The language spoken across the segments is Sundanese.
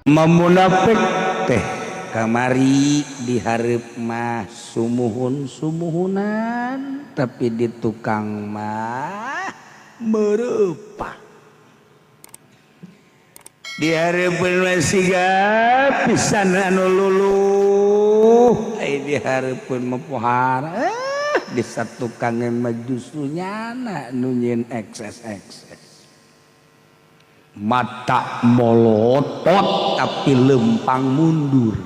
Munafik teh kamari dihareup mah sumuhun sumuhunan, tapi di tukang mah merepah. Dihareupeun mah siga pisan anu luluh, ai dihareupeun mah pohara, eh di satukangan mah justru nyana nu nyieun ekses ekses, mata molotot tapi lempang mundur,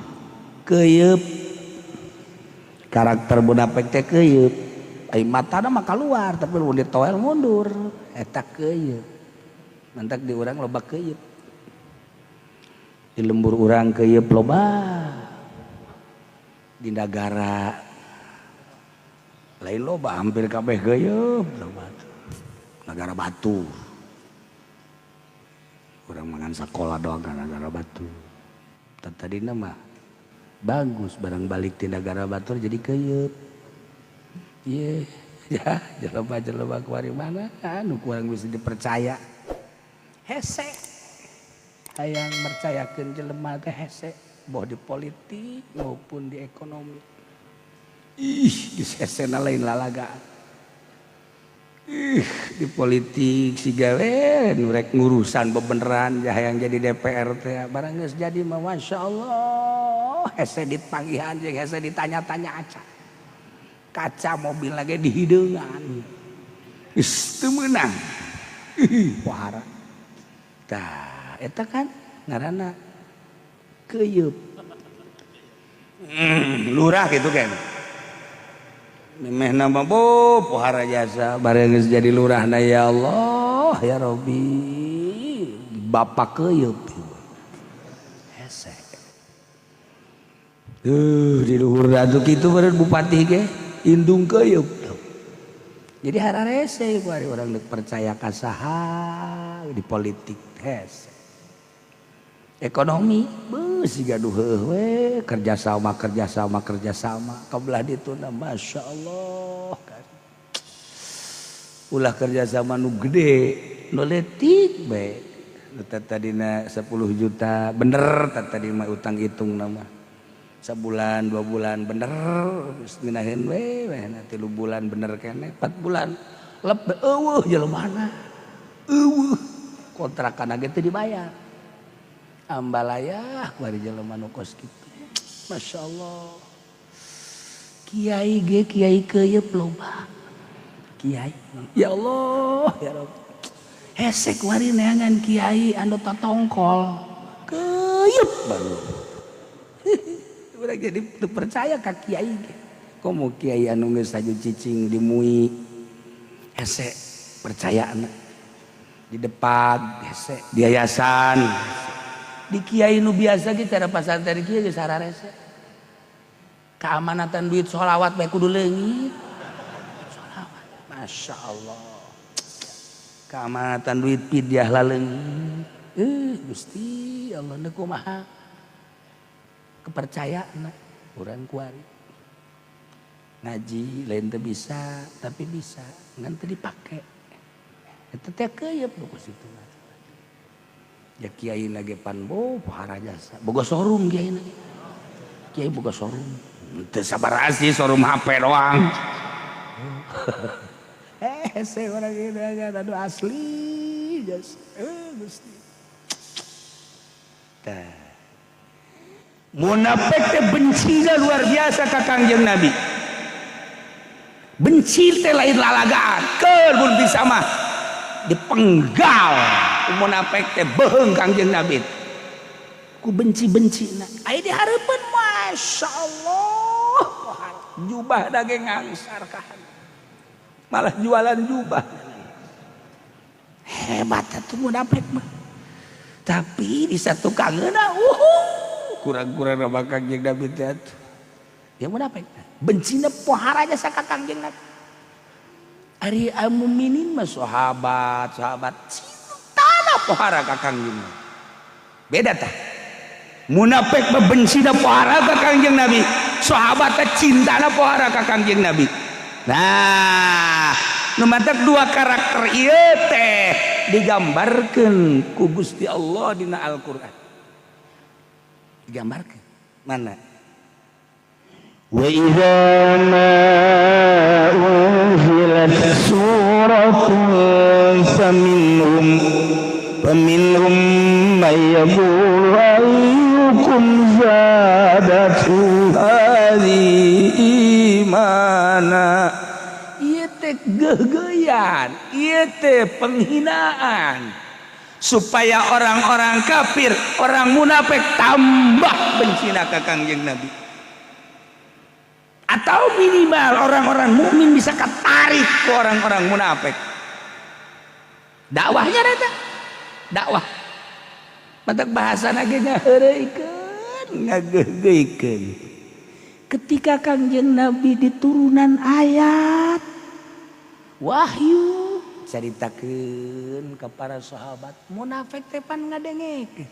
keyep. Karakter munafik teh keyep. Ai matana mah keluar, tapi mun ditoel mundur. Eta keyep. Mantak di urang loba keyep, di lembur urang keyep loba, di negara lain loba, hampir kabeh keyep loba. Negara batu kurang makan sekolah doang kan negara batu. Tadi nama bagus, barang balik di negara batur jadi keyep. Iya ya, jelema jelema kuari mana anu kurang bisa dipercaya, hese hayang mercayakeun jelema teh hese, boh di politik maupun di ekonomi. Ih, geus hesena lain lalagaan. Ih, di politik si gawe rek ngurusan bebeneran hayang jadi DPR teh, barang geus jadi mah Masya Allah, hese dipanggihan jeung hese ditanya-tanya, aca kaca mobil lagi di hideungan geus teu meunang. Ih, pohara. Tah, eta kan ngaranna keyeup. Lurah gitu kan memeh nama bo pohara jasa, bareng geus jadi lurah na, ya Allah ya Robbi, bapak keyeup, hese. Di luhur atuh kitu beureun bupati ge indung keyeup. Jadi hararese ku ari urang deuk percaya ka saha. Di politik hese, ekonomi beuh siga duh heueuh we, kerja sama, kerja sama, kerja sama. Kabelah dituna, Masya Allah kan. Ulah kerja sama nu gede, nu leutik bae. Nu tadina 10 juta bener, tadi mah utang hitung nama sebulan 2 bulan bener, geus ngeunaheun we we, 3 bulan bener keneh, 4 bulan lep, eueuh jelemana, eueuh kontrakan ge teu dibayar. Ambalayah kuari jelema nu kos kitu. Masya Allah. Kiai ge kiai keyep loba. Kiai, ya Allah ya Rabb, hese kuari neangan kiai anu totongkol, keyep baru. Urang jadi teu percaya ka kiai ge. Komo kiai anu geus aju cicing di MUI, hese percaya di depan, hese di yayasan, di kiai nu biasa ge, cara pasantren kieu geus hararese. Keamanatan duit sholawat bae kudu leungit. Sholawat, Masya Allah, keamanatan duit fidyah laleungit. Eh, Gusti Allah, nu kumaha kepercayaan urang kuari? Ngaji lain teu bisa, tapi bisa ngan teu dipake. Eta teh keyep nu kos kitu ya. Kiai lagi pan bo pohara jasa, boga showroom. Kiai lagi, kiai boga showroom teu sabar sih, showroom HP doang. Eh, saya orang ini aduh, asli jas. Eh, Gusti. Tah, munafik teh bencinya luar biasa ka Kangjeng Nabi. Benci teh lain lalagaan, keur mun bisa mah dipenggal. Munafik teh beheung Kangjeng Nabi ku benci-benci. Na aya dihareupeun, Masya Allah, jubah daging ngangsar kahan, malah jualan jubah. Hebat atuh munafik mah, tapi di satu kangeuna kurang-kurang nama Kangjeng Nabi teh atuh. Ya, munafik bencina pohara jasa ka Kangjeng Nabi. Ari mukminin mah, sahabat sahabat cinta pohara ka Kangjeng Nabi. Beda tah. Munafik mah bencina pohara ka Kangjeng Nabi, sahabat teh cintana pohara ka Kangjeng Nabi. Nah, nu matak dua karakter ieu teh digambarkeun ku Gusti Allah dina Al-Qur'an. Digambarkeun mana? وإذا ما أنزلت سورة فمنهم من يقول أيكم زادته هذه إيمانا. Ieu teh geugeuyan, ieu teh penghinaan supaya orang-orang kafir, orang munafik tambah bencina ka Kangjeng Nabi, atau minimal orang-orang mukmin bisa ketarik ke orang-orang munafik. Dakwahnya eta dakwah matak bahasa ge ngaheureuykeun, ngageugeuikeun. Ketika Kangjeng Nabi diturunan ayat wahyu, caritakeun ke para sahabat, munafik teh pan ngadengekeun.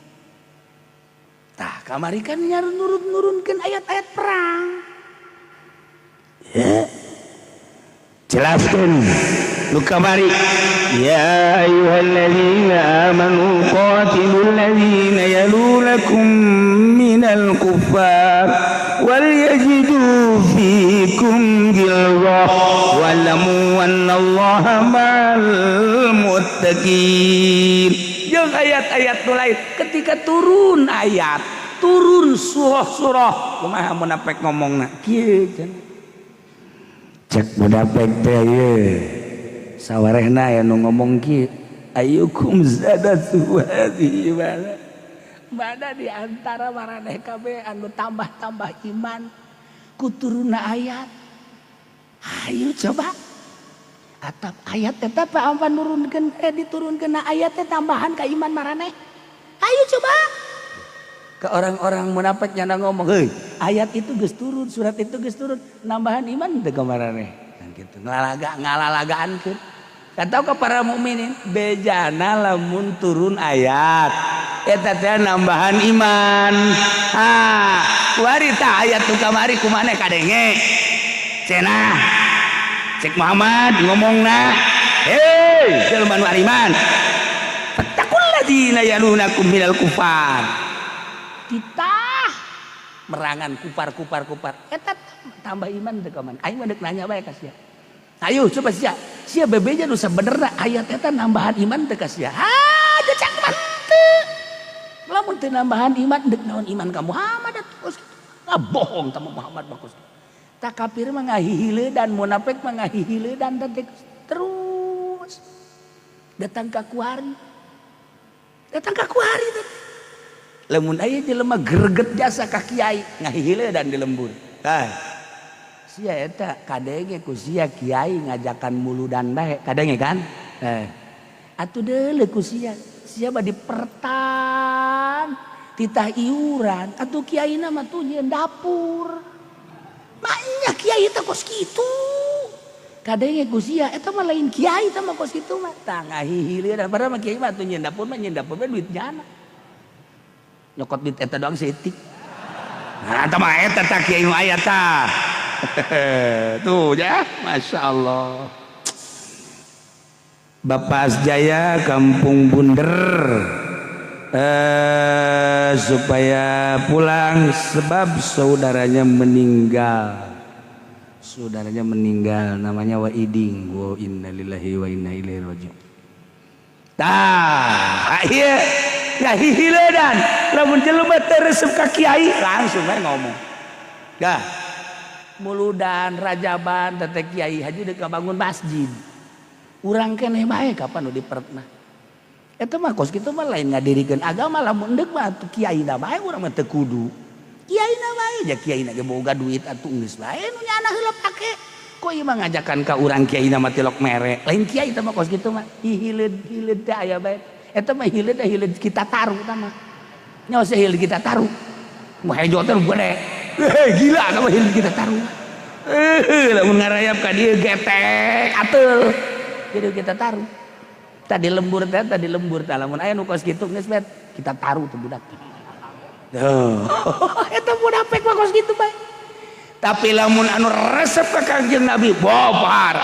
Tah, kamari kan nurun-nurunkeun ayat-ayat perang. Ya. Jelaskan lu kamari. يا أيها الذين آمنوا قاتلوا الذين يلونكم من الكفار وليجدوا فيكم غلظة واعلموا أن الله مع المتقين. Jeung ayat-ayat nu lain, ketika turun ayat, turun surah-surah, kumaha munafik ngomongna? Kieu cenah. Cek munafik teh ieu sawarehna aya nu ngomong kieu, أيكم زادته هذه إيمانا. Mana di antara maraneh kabeh anu tambah-tambah iman ku turunna ayat? Ayo coba. Atap ayat tetap apa nurunkeun, diturunkeun ayat teh tambahan ka iman maraneh? Ayo coba. Ke orang-orang munafik nyana ngomong, "Heuy, ayat itu geus turun, surat itu geus turun, nambahan iman teu ka maraneh?" Kan gitu. Ngalalaga ngalalagaankeun. Atau ke para mukminin, bejana lamun turun ayat eta teh nambahan iman. Ha, kuari tah ayat tu kamari kumaha kadenge? Cenah cek Muhammad ngomongna, "Hei, jelema nu ariman, فاتقوا الذين يلونكم من الكفار." Titah merangan kupar kupar kupar eta tambah iman teu ka mana? Aing mah deuk nanya bae ka sia. Ayo coba sia, sia bebeja nu sabenerna, ayat eta nambahan iman teu ka sia? Ha, cak mah teu. Lamun teu nambahan iman, deuk naon iman ka Muhammad atuh? Bohong sama Muhammad bagus. Tak kafir mah ngahihiledan, munafik mah ngahihiledan teh terus. Datang ka kuari. Datang ka kuari teh. Lamun aya jelema greget jasa ka kiai, ngahihiledan di lembur. Tah. Sia eta kadenge ku sia kiai ngajakan muludan bae, kadenge kan? Eh. Atuh deuleu ku sia. Sia mah dipertan titah iuran, atuh kiaina mah tuh nyieun dapur. Maknya kiai teh kos kitu. Kadenge ku sia eta mah lain kiai, eta mah kos kitu mah. Tah, ngahihiledan, padahal mah kiai mah atuh nyieun dapur mah, nyieun dapur mah duit jana. Nyokot duit eta doang seetik. Nah, eta mah eta tah kiai nu aya tah. Tuh ya, Masya Allah. Bapak Asjaya Kampung Bunder, supaya pulang sebab saudaranya meninggal. Saudaranya meninggal, namanya Waiding. Wa innalillahi wa inna ilaihi rajiun. Tah, ieu ngahihiledan. Lamun jelema teu resep ka kiai langsung we ngomong. Dah. Muludan, rajaban teh kiai haji deuk bangun masjid. Urang keneh bae kapan nu diperet mah. Eta mah kos kitu mah lain ngadirikeun agama. Lamun endek mah atuh kiai na bae, urang mah teu kudu. Kiai na bae ja, kiai na ge boga duit atuh, geus bae nu nyana heula pake. Kok ieu mah ngajakan ka urang, kiai na mah tilok mere. Lain kiai eta mah kos kitu mah. Hihileud hileud teh aya bae. Eta mah hileud teh hileud kita taruh eta mah. Nyaho sih hileud kita taruh. Mu hejo teh gede. Heh, gila kamu hileud kita taruh. Eh, lamun ngarayap ka dieu getek ateul. Jadi kita taruh. Tadi lembur teh, tadi lembur teh, lamun aya nu kos kitu geus bet, kita taruh tuh budak. Tuh. Eta munafik mah kos kitu bae. Tapi lamun anu resep ka Kangjeng Nabi, bobar.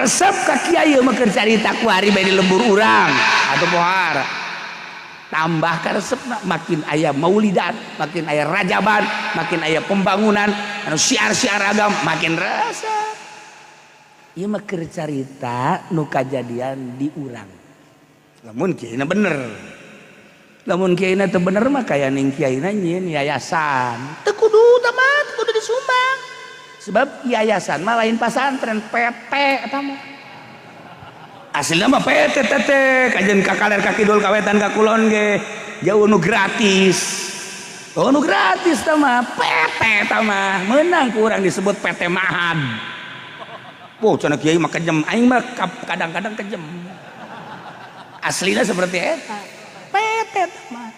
Resep ka kiai mah keur carita ku hari bae di lembur urang atuh pohara. Tambah karesepna makin aya maulidan, makin aya rajaban, makin aya pembangunan anu syiar-syiar agama, makin resep. Ieu mah keur carita nu kajadian di urang. Lamun kiaina bener, lamun kiaina teu bener mah kaya ning kiaina nyieun yayasan teu kudu tamat, kudu disumbang, sebab yayasan mah lain pasantren, PT eta mah. Aslina mah PT teh kajen ka kaler, ka kidul, ka wetan, ka kulon ge jauh nu gratis. Oh, nu gratis tah mah PT tah mah meunang ku urang disebut PT Mahad. Wow, cenah kiai mah kejem, aing mah kadang-kadang kejem. Aslina seperti eta. PT tah mah.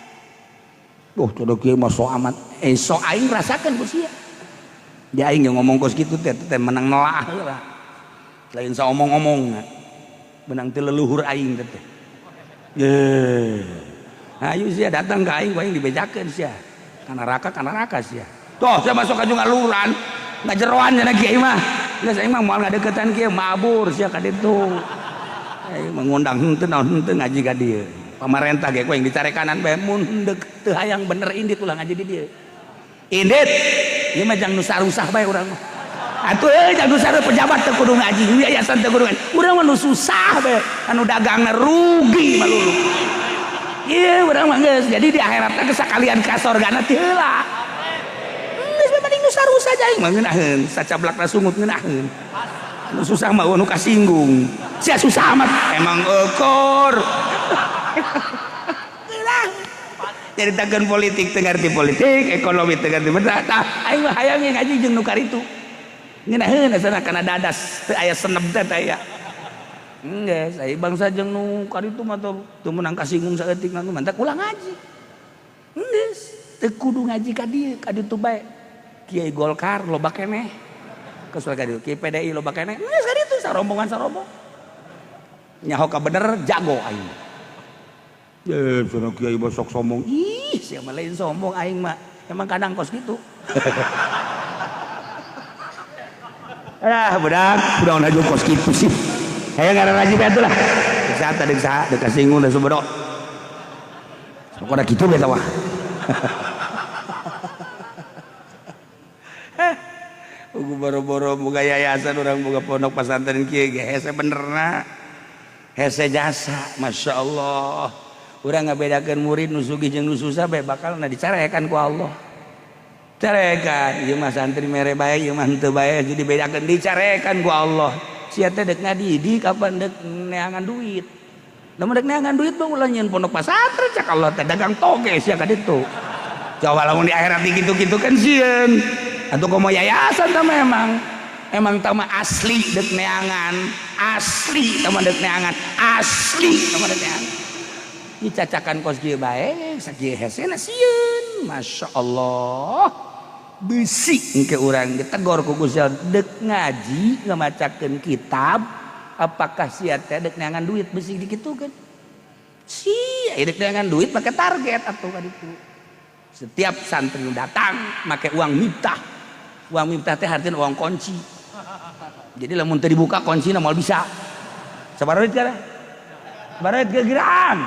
Duh, cenah kiai mah so amat. Eh, so aing rasakan ku sia. Dia aing yang ngomong kos kitu teh teh menang nelaah heula. Lain saomong-omong. Menang ti leluhur aing teh. Ye. Ayo sia datang ka aing, ku aing dibejakeun sia. Ka neraka, ka neraka sia. Tuh, sia masuk ka ngaluran. Ngajeroan cenah kiai mah. Geus aing mah moal ngadeukeutan kieu, mabur sia ka ditu. Aing mengundang henteu naon henteu ngaji ka dieu. Pamarentah ge ku aing dicarekanan bae, mun deuk teu hayang bener indit ulah ngaji di dieu. Indit. Ieu mah jang nu sarusah bae urang mah. Atuh euy, jang nu sarusah, pejabat teu kudu ngaji, yayasan teu kudu ngaji. Urang mah nu susah bae, anu dagangna rugi malulu. Ieu urang mah geus jadi di akhiratna geus sakalian ka sorgana ti heula. Geus mending nu sarusah aing mah ngeunaheun, sacablakna sungut ngeunaheun. Nu susah mah nu kasinggung. Sia susah amat emang ekor. Nyaritakeun politik teu ngarti politik, ekonomi teu ngarti bener. Tah aing mah hayang ngaji jeung nu karitu. Ngeunaheun asana kana dadas teu aya seneb teh teh aya. Geus ai bangsa jeung nu karitu mah teu meunang kasinggung saeutik mah mantak ulah ngaji. Geus teu kudu ngaji ka dieu, ka ditu bae. Kiai Golkar loba keneh. Kesel ka dieu, Kiai PDI loba keneh. Geus ka ditu sarombongan sarombong. Nyaho ka bener jago aing. Eh, cenah kiai mah sok sombong. Ih, sia mah lain sombong aing mah. Emang kadang kos gitu. Ah, budak, budak laju kos kitu sih. Hayang ngaran ngaji bae atuh lah. Deuk saha teh, deuk saha, deuk kasinggung da subodo. Pokona kitu bae tah mah. Ugu boro-boro boga yayasan, urang boga pondok pesantren kieu ge hese benerna. Hese jasa, Masya Allah. Urang ngabedakeun murid nu sugih jeung nu susah bae bakalna dicarekan ku Allah. Carekan, ieu mah santri mere bae, ieu mah henteu bae, jadi bedakeun dicarekan ku Allah. Sia teh deuk ngadidik apa deuk neangan duit. Lamun deuk neangan duit mah ulah nyieun pondok pesantren, cak Allah teh, dagang toge sia ka ditu. Coba lamun di akhirat dikitu-kitu kan sieun. Atuh komo yayasan tah memang. Emang tah mah asli deuk neangan, asli tah mah deuk neangan, asli tah mah deuk neangan. Dicacakan kos kieu bae, sakieu hesena sieun. Masya Allah. Bisi engke urang ditegor ku Gusti Allah deuk ngaji ngamacakeun kitab, apakah sia teh deuk neangan duit, bisi dikitukeun. Sia deuk neangan duit make target atuh ka ditu. Setiap santri datang make uang miftah. Uang miftah teh artinya uang kunci. Jadi lamun teu dibuka kuncina moal bisa. Sabaraha duit kana? Sabaraha duit gegiraan?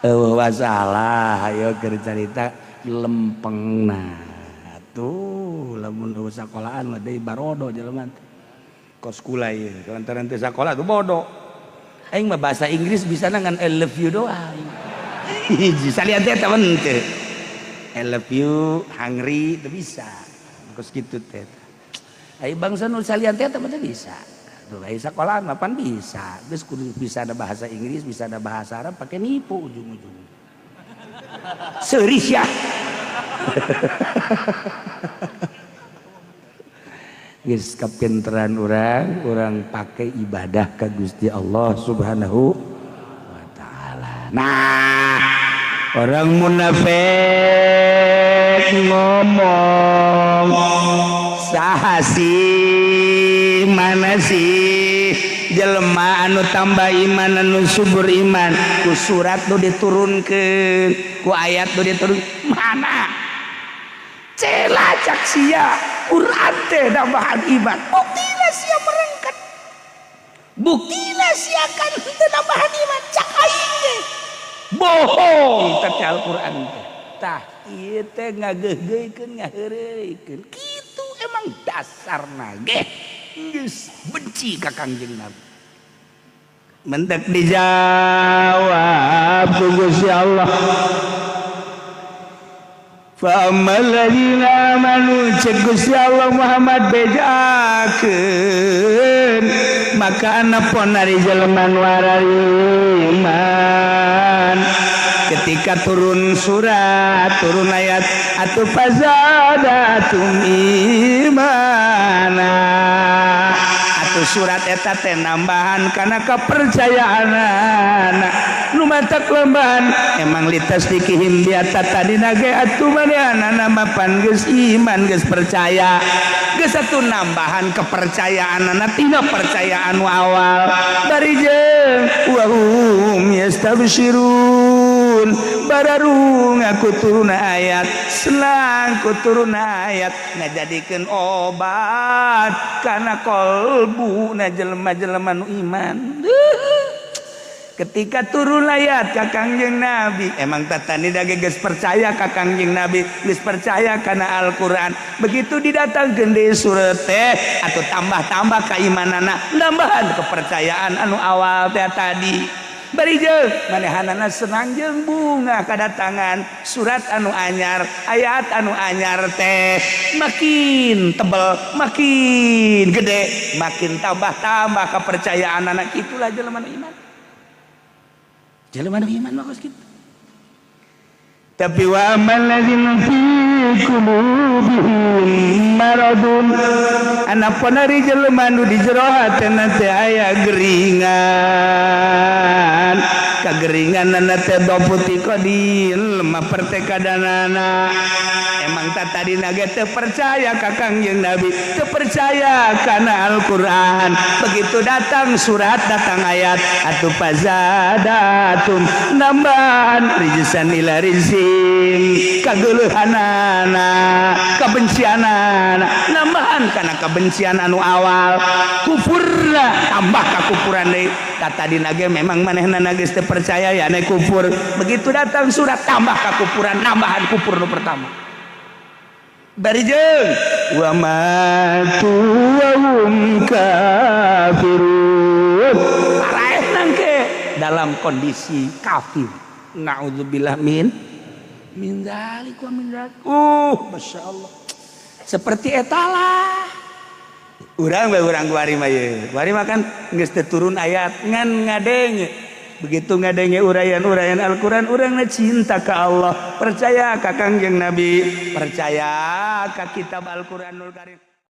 Eueuh masalah ayo keur carita lempengna. Tuh lamun eueuh sakolaan mah deui barodo jelema teh. Kos kula ieu lantaran teu sakola tuh bodoh. Aing mah bahasa Inggris bisa ngan I love you doang. Hiji salian teh eta teu. I love you, hungry teu bisa. Kos kitu teh. Ai bangsa nu salian teh eta mah teu bisa. Tuh ai sakolaan mah pan bisa. Geus kudu bisa ada bahasa Inggris, bisa ada bahasa Arab, pakai nipu ujung-ujung. Seuris ya. Geus kapinteran urang, urang pakai ibadah ka Gusti Allah Subhanahu wa taala. Nah, orang munafik ngomong saha sih, mana sih jelema anu tambah iman, anu subur iman ku surat nu diturunkeun, ku ayat nu diturun, mana celacak sia Quran teh nambahan iman, buktina sia merengket, Buktina sia kan henteu nambahan iman, cak aing ge bohong teh Al-Qur'an teh. Tah ieu teh ngageugeuikeun, ngaheureuykeun kitu. Emang dasarna ge geus benci ka Kangjeng Nabi. Mentek dijawab ku Gusti Allah. Fa ammal ladzina amanu, cek Gusti Allah, Muhammad bejakeun, maka anapun ari jelema nu iman ketika turun surat, turun ayat, atuh fazadatum imana, atuh surat eta teh nambahan kana kepercayaan nu matak lembahan. Emang litasdikihim biata tadi nage atuh manehna mapan geus iman, geus percaya, geus atuh nambahan kepercayaan tina percayaan nu awal. Bari jeung wahum yastabsyirun, bararung ku turun ayat, senang ku turun ayat, ngajadikeun obat kana kolbu na jelema-jelema nu iman ketika turun ayat ka Kangjeng Nabi. Emang tatani dage geus percaya ka Kangjeng Nabi, geus percaya kana Al-Qur'an. Begitu didatangkeun deui surat teh, atau tambah-tambah keimanana, nambahan kepercayaan anu awal teh tadi. Bari jeung manehanana senang jeung bunga kadatangan surat anu anyar, ayat anu anyar teh. Makin tebel, makin gede, makin tambah-tambah kepercayaan anak. Itulah jelema nu iman, jelema nu iman mah kos kitu. Tapi wa ammal ladzina fi qulubihim maradun, anapun ari jelema nu di jero hatena teh aya geringan, kageringanana teh putih kodin, lemah pertekadanana. Emang tak tadi naga teu percaya ka Kangjeng Nabi, teu percaya kana Al-Qur'an. Begitu datang surat, datang ayat, atuh fazadatum, nambahan rijsan ila rijsim, kageuleuhanana, kebencianana, nambahan kana kebencian anu awal. Kufurna tambah kakufuran deui. Tadi nage memang manehna geus teu percaya ya ne kufur. Begitu datang surat, tambah kakufuran, nambahan kufur nu pertama. Bari jeung wa matu wa hum kafirun, paraeh nangke dalam kondisi kafir. Naudzubillah min min dzalik wa min dzalik. Masya Allah, seperti etalah urang bae, urang kuari mah ye. Kuari mah kan geus teu turun ayat, ngan ngadenge. Begitu ngadenge uraian-uraian Al-Qur'an, urangna cinta ka Allah, percaya ka Kangjeng Nabi, percaya ka kitab Al-Qur'anul Karim.